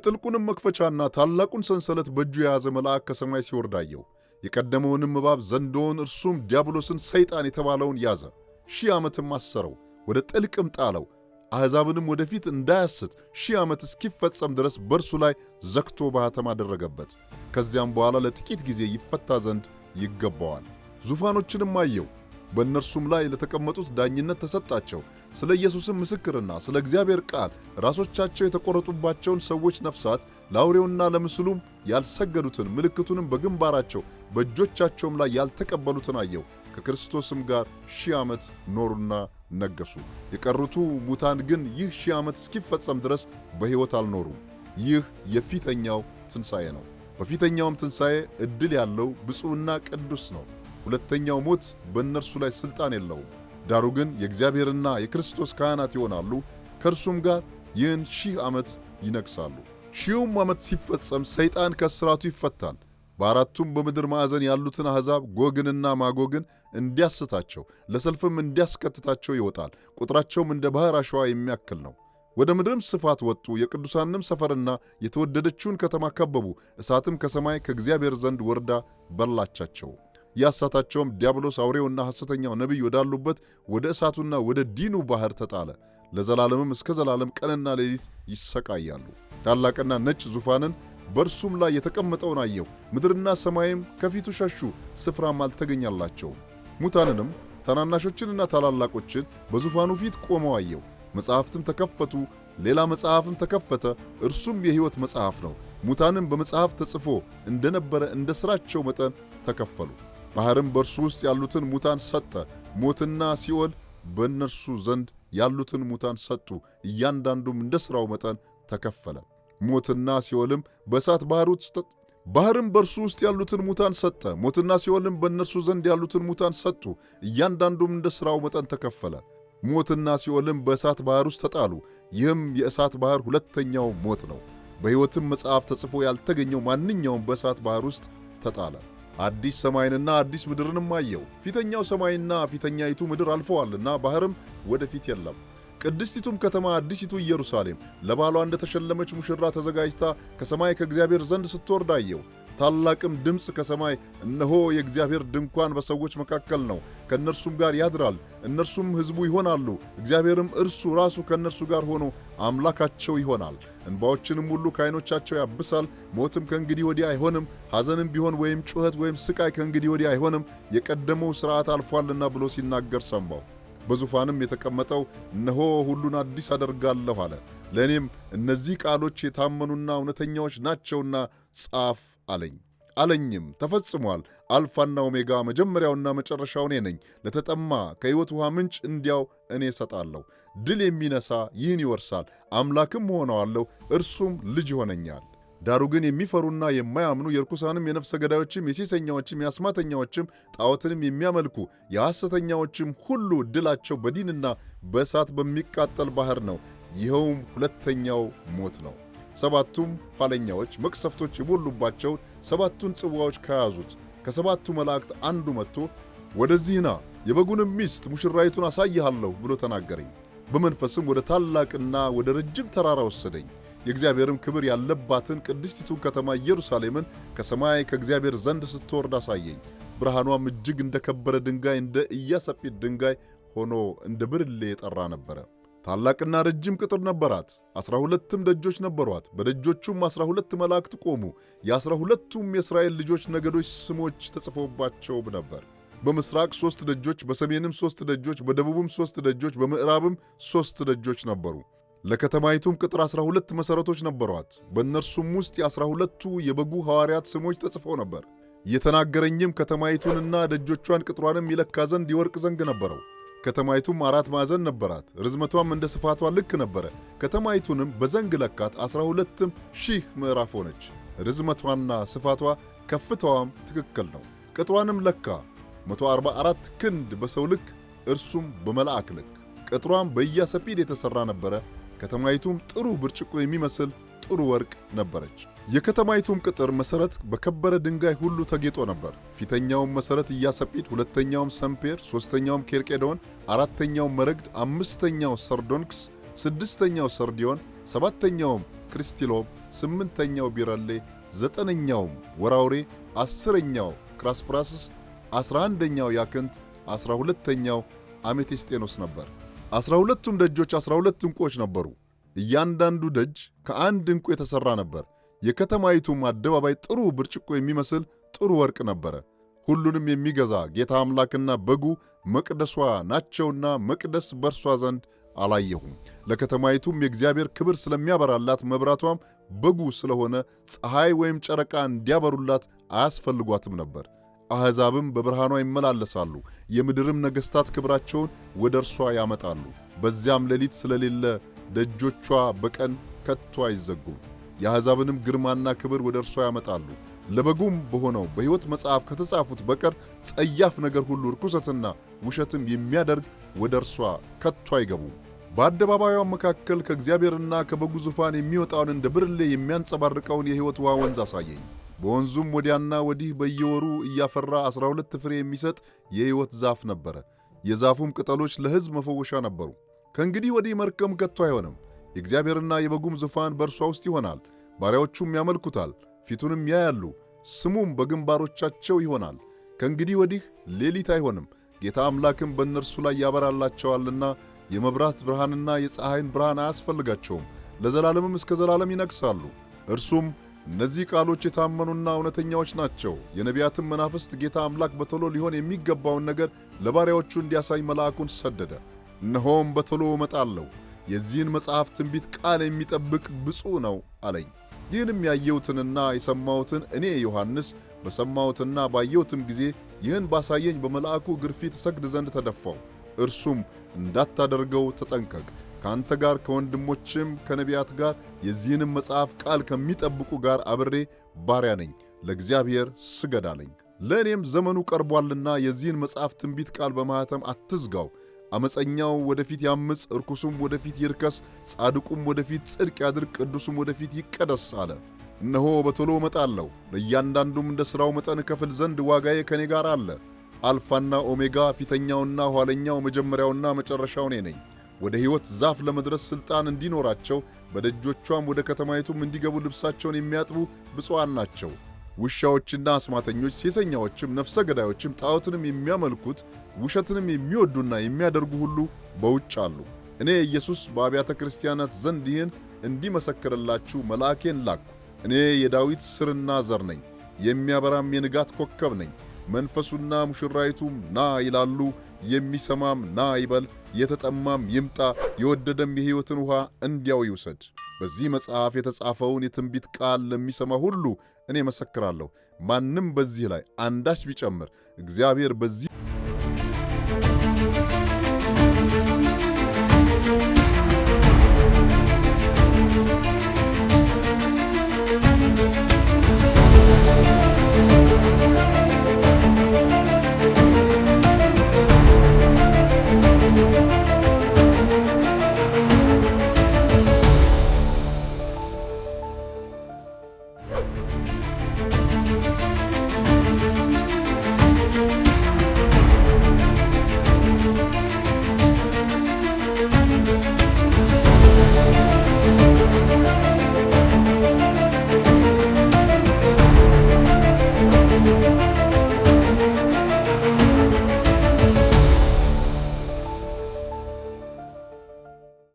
የጥልቁንም መክፈቻና ታላቁን ሰንሰለት በእጁ የያዘ መልአክ ከሰማይ ሲወርድ አየሁ። የቀደመውንም እባብ ዘንዶውን፣ እርሱም ዲያብሎስን ሰይጣን የተባለውን ያዘ፣ 1000 ዓመትም አሰረው፣ ወደ ጥልቅም ጣለው። አሕዛብንም ወደፊት እንዳያስት 1000 ዓመት እስኪፈጸም ድረስ በእርሱ ላይ ዘግቶ ማኅተም አደረገበት። ከዚያም በኋላ ለጥቂት ጊዜ ይፈታ ዘንድ ይገባዋል። ዙፋኖችንም አየሁ፣ በእነርሱም ላይ ለተቀመጡት ዳኝነት ተሰጣቸው። ስለ ኢየሱስም ምስክርና ስለ እግዚአብሔር ቃል ራሶቻቸው የተቆረጡባቸውን ሰዎች ነፍሳት፣ ለአውሬውና ለምስሉም ያልሰገዱትን፣ ምልክቱንም በግንባራቸው በእጆቻቸውም ላይ ያልተቀበሉትን አየሁ። ከክርስቶስም ጋር 1000 ዓመት ኖሩና ነገሱ። የቀሩቱ ሙታን ግን ይህ 1000 ዓመት እስኪፈጸም ድረስ በሕይወት አልኖሩም። ይህ የፊተኛው ትንሣኤ ነው። በፊተኛውም ትንሣኤ ዕድል ያለው ብፁዕና ቅዱስ ነው። ሁለተኛው ሞት በእነርሱ ላይ ሥልጣን የለውም። ዳሩ ግን የእግዚአብሔርና የክርስቶስ ካህናት ይሆናሉ፣ ከእርሱም ጋር ይህን 1000 ዓመት ይነግሣሉ። 1000ውም ዓመት ሲፈጸም ሰይጣን ከእስራቱ ይፈታል። በአራቱም በምድር ማዕዘን ያሉትን አሕዛብ ጎግንና ማጎግን እንዲያስታቸው ለሰልፍም እንዲያስከትታቸው ይወጣል። ቁጥራቸውም እንደ ባሕር አሸዋ የሚያክል ነው። ወደ ምድርም ስፋት ወጡ። የቅዱሳንም ሰፈርና የተወደደችውን ከተማ ከበቡ። እሳትም ከሰማይ ከእግዚአብሔር ዘንድ ወርዳ በላቻቸው። ያሳታቸውም ዲያብሎስ አውሬውና ሐሰተኛው ነቢይ ወዳሉበት ወደ እሳቱና ወደ ዲኑ ባሕር ተጣለ። ለዘላለምም እስከ ዘላለም ቀንና ሌሊት ይሰቃያሉ። ታላቅና ነጭ ዙፋንን በእርሱም ላይ የተቀመጠውን አየሁ። ምድርና ሰማይም ከፊቱ ሸሹ፣ ስፍራም አልተገኛላቸውም። ሙታንንም ታናናሾችንና ታላላቆችን በዙፋኑ ፊት ቆመው አየሁ። መጽሐፍትም ተከፈቱ። ሌላ መጽሐፍም ተከፈተ፣ እርሱም የሕይወት መጽሐፍ ነው። ሙታንም በመጽሐፍ ተጽፎ እንደነበረ እንደ ሥራቸው መጠን ተከፈሉ። ባሕርም በእርሱ ውስጥ ያሉትን ሙታን ሰጠ። ሞትና ሲኦል በእነርሱ ዘንድ ያሉትን ሙታን ሰጡ። እያንዳንዱም እንደ ሥራው መጠን ተከፈለ። ሞትና ሲኦልም በእሳት ባሕር ውስጥ ባሕርም በእርሱ ውስጥ ያሉትን ሙታን ሰጠ። ሞትና ሲኦልም በእነርሱ ዘንድ ያሉትን ሙታን ሰጡ። እያንዳንዱም እንደ ሥራው መጠን ተከፈለ። ሞትና ሲኦልም በእሳት ባሕር ውስጥ ተጣሉ። ይህም የእሳት ባሕር ሁለተኛው ሞት ነው። በሕይወትም መጽሐፍ ተጽፎ ያልተገኘው ማንኛውም በእሳት ባሕር ውስጥ ተጣለ። አዲስ ሰማይንና አዲስ ምድርንም አየሁ። ፊተኛው ሰማይና ፊተኛይቱ ምድር አልፈዋልና ባሕርም ወደፊት የለም። ቅድስቲቱም ከተማ አዲሲቱ ኢየሩሳሌም ለባሏ እንደተሸለመች ሙሽራ ተዘጋጅታ ከሰማይ ከእግዚአብሔር ዘንድ ስትወርድ አየሁ። ታላቅም ድምፅ ከሰማይ እነሆ የእግዚአብሔር ድንኳን በሰዎች መካከል ነው፣ ከእነርሱም ጋር ያድራል፣ እነርሱም ሕዝቡ ይሆናሉ፣ እግዚአብሔርም እርሱ ራሱ ከእነርሱ ጋር ሆኖ አምላካቸው ይሆናል። እንባዎችንም ሁሉ ከዓይኖቻቸው ያብሳል። ሞትም ከእንግዲህ ወዲህ አይሆንም፣ ሐዘንም ቢሆን ወይም ጩኸት ወይም ስቃይ ከእንግዲህ ወዲህ አይሆንም፣ የቀደመው ሥርዓት አልፏልና ብሎ ሲናገር ሰማሁ። በዙፋንም የተቀመጠው እነሆ ሁሉን አዲስ አደርጋለሁ አለ። ለእኔም እነዚህ ቃሎች የታመኑና እውነተኛዎች ናቸውና ጻፍ አለኝ። አለኝም ተፈጽሟል። አልፋና ኦሜጋ መጀመሪያውና መጨረሻው እኔ ነኝ። ለተጠማ ከሕይወት ውሃ ምንጭ እንዲያው እኔ እሰጣለሁ። ድል የሚነሣ ይህን ይወርሳል፣ አምላክም እሆነዋለሁ፣ እርሱም ልጅ ይሆነኛል። ዳሩ ግን የሚፈሩና የማያምኑ የርኩሳንም፣ የነፍሰ ገዳዮችም፣ የሴሰኛዎችም፣ የአስማተኛዎችም፣ ጣዖትንም የሚያመልኩ የሐሰተኛዎችም ሁሉ ዕድላቸው በዲንና በእሳት በሚቃጠል ባሕር ነው። ይኸውም ሁለተኛው ሞት ነው። ሰባቱም ኋለኛዎች መቅሰፍቶች የሞሉባቸውን ሰባቱን ጽዋዎች ከያዙት ከሰባቱ መላእክት አንዱ መጥቶ ወደዚህ ና፣ የበጉንም ሚስት ሙሽራይቱን አሳይሃለሁ ብሎ ተናገረኝ። በመንፈስም ወደ ታላቅና ወደ ረጅም ተራራ ወሰደኝ። የእግዚአብሔርም ክብር ያለባትን ቅድስቲቱን ከተማ ኢየሩሳሌምን ከሰማይ ከእግዚአብሔር ዘንድ ስትወርድ አሳየኝ። ብርሃኗም እጅግ እንደ ከበረ ድንጋይ እንደ ኢያሰጲድ ድንጋይ ሆኖ እንደ ብርሌ የጠራ ነበረ። ታላቅና ረጅም ቅጥር ነበራት። 12ም ደጆች ነበሯት። በደጆቹም 12 መላእክት ቆሙ። የ12ቱም የእስራኤል ልጆች ነገዶች ስሞች ተጽፈውባቸው ነበር። በምሥራቅ 3 ደጆች፣ በሰሜንም 3 ደጆች፣ በደቡብም 3 ደጆች፣ በምዕራብም 3 ደጆች ነበሩ። ለከተማይቱም ቅጥር 12 መሠረቶች ነበሯት። በእነርሱም ውስጥ የ12ቱ የበጉ ሐዋርያት ስሞች ተጽፈው ነበር። የተናገረኝም ከተማይቱንና ደጆቿን ቅጥሯንም ይለካ ዘንድ የወርቅ ዘንግ ነበረው። ከተማይቱም 4 ማዕዘን ነበራት፣ ርዝመቷም እንደ ስፋቷ ልክ ነበረ። ከተማይቱንም በዘንግ ለካት፣ 12,000 ምዕራፍ ሆነች። ርዝመቷና ስፋቷ ከፍታዋም ትክክል ነው። ቅጥሯንም ለካ 144 ክንድ በሰው ልክ፣ እርሱም በመልአክ ልክ። ቅጥሯም በኢያሰጲድ የተሠራ ነበረ። ከተማይቱም ጥሩ ብርጭቆ የሚመስል ጥሩ ወርቅ ነበረች። የከተማይቱም ቅጥር መሠረት በከበረ ድንጋይ ሁሉ ተጌጦ ነበር። ፊተኛውም መሠረት ኢያሰጲድ፣ ሁለተኛውም ሰምፔር፣ ሦስተኛውም ኬልቄዶን፣ አራተኛውም መረግድ፣ አምስተኛው ሰርዶንክስ፣ ስድስተኛው ሰርዲዮን፣ ሰባተኛውም ክሪስቲሎም፣ ስምንተኛው ቢረሌ፣ ዘጠነኛውም ወራውሬ፣ 10ኛው ክራስፕራስስ፣ 11ኛው ያክንት፣ 12ኛው አሜቴስጤኖስ ነበር። 12ቱም ደጆች 12 ዕንቁዎች ነበሩ። እያንዳንዱ ደጅ ከአንድ ዕንቁ የተሠራ ነበር። የከተማይቱም አደባባይ ጥሩ ብርጭቆ የሚመስል ጥሩ ወርቅ ነበረ። ሁሉንም የሚገዛ ጌታ አምላክና በጉ መቅደሷ ናቸውና መቅደስ በእርሷ ዘንድ አላየሁም። ለከተማይቱም የእግዚአብሔር ክብር ስለሚያበራላት መብራቷም በጉ ስለሆነ ፀሐይ ወይም ጨረቃ እንዲያበሩላት አያስፈልጓትም ነበር። አሕዛብም በብርሃኗ ይመላለሳሉ፣ የምድርም ነገሥታት ክብራቸውን ወደ እርሷ ያመጣሉ። በዚያም ሌሊት ስለሌለ ደጆቿ በቀን ከቶ አይዘጉም። የአሕዛብንም ግርማና ክብር ወደ እርሷ ያመጣሉ። ለበጉም በሆነው በሕይወት መጽሐፍ ከተጻፉት በቀር ጸያፍ ነገር ሁሉ ርኩሰትና ውሸትም የሚያደርግ ወደ እርሷ ከቶ አይገቡም። በአደባባዩዋ መካከል ከእግዚአብሔርና ከበጉ ዙፋን የሚወጣውን እንደ ብርሌ የሚያንጸባርቀውን የሕይወት ውኃ ወንዝ አሳየኝ። በወንዙም ወዲያና ወዲህ በየወሩ እያፈራ 12 ፍሬ የሚሰጥ የሕይወት ዛፍ ነበረ። የዛፉም ቅጠሎች ለሕዝብ መፈወሻ ነበሩ። ከእንግዲህ ወዲህ መርገም ከቶ አይሆንም። የእግዚአብሔርና የበጉም ዙፋን በእርሷ ውስጥ ይሆናል። ባሪያዎቹም ያመልኩታል፣ ፊቱንም ያያሉ፣ ስሙም በግንባሮቻቸው ይሆናል። ከእንግዲህ ወዲህ ሌሊት አይሆንም። ጌታ አምላክም በእነርሱ ላይ ያበራላቸዋልና የመብራት ብርሃንና የፀሐይን ብርሃን አያስፈልጋቸውም። ለዘላለምም እስከ ዘላለም ይነግሣሉ። እርሱም እነዚህ ቃሎች የታመኑና እውነተኛዎች ናቸው፣ የነቢያትም መናፍስት ጌታ አምላክ በቶሎ ሊሆን የሚገባውን ነገር ለባሪያዎቹ እንዲያሳይ መልአኩን ሰደደ። እነሆም በቶሎ እመጣለሁ፣ የዚህን መጽሐፍ ትንቢት ቃል የሚጠብቅ ብፁዕ ነው አለኝ። ይህንም ያየሁትንና የሰማሁትን እኔ ዮሐንስ በሰማሁትና ባየሁትም ጊዜ ይህን ባሳየኝ በመልአኩ እግር ፊት እሰግድ ዘንድ ተደፋሁ። እርሱም እንዳታደርገው ተጠንቀቅ፣ ከአንተ ጋር ከወንድሞችም ከነቢያት ጋር የዚህንም መጽሐፍ ቃል ከሚጠብቁ ጋር አብሬ ባሪያ ነኝ፣ ለእግዚአብሔር ስገድ አለኝ። ለእኔም ዘመኑ ቀርቧልና የዚህን መጽሐፍ ትንቢት ቃል በማኅተም አትዝጋው። ዓመፀኛው ወደፊት ያምፅ፣ ርኩሱም ወደፊት ይርከስ፣ ጻድቁም ወደፊት ጽድቅ ያድርግ፣ ቅዱሱም ወደፊት ይቀደስ አለ። እነሆ በቶሎ እመጣለሁ፣ ለእያንዳንዱም እንደ ሥራው መጠን እከፍል ዘንድ ዋጋዬ ከኔ ጋር አለ። አልፋና ኦሜጋ ፊተኛውና ኋለኛው መጀመሪያውና መጨረሻው እኔ ነኝ። ወደ ሕይወት ዛፍ ለመድረስ ሥልጣን እንዲኖራቸው በደጆቿም ወደ ከተማይቱም እንዲገቡ ልብሳቸውን የሚያጥቡ ብፁዓን ናቸው። ውሻዎችና አስማተኞች፣ ሴሰኛዎችም፣ ነፍሰ ገዳዮችም፣ ጣዖትንም የሚያመልኩት ውሸትንም የሚወዱና የሚያደርጉ ሁሉ በውጭ አሉ። እኔ ኢየሱስ በአብያተ ክርስቲያናት ዘንድ ይህን እንዲመሰክርላችሁ መልአኬን ላክሁ። እኔ የዳዊት ሥርና ዘር ነኝ፣ የሚያበራም የንጋት ኮከብ ነኝ። መንፈሱና ሙሽራይቱም ና ይላሉ። የሚሰማም ና ይበል፣ የተጠማም ይምጣ፣ የወደደም የሕይወትን ውኃ እንዲያው ይውሰድ። በዚህ መጽሐፍ የተጻፈውን የትንቢት ቃል ለሚሰማ ሁሉ እኔ መሰክራለሁ። ማንም በዚህ ላይ አንዳች ቢጨምር እግዚአብሔር በዚህ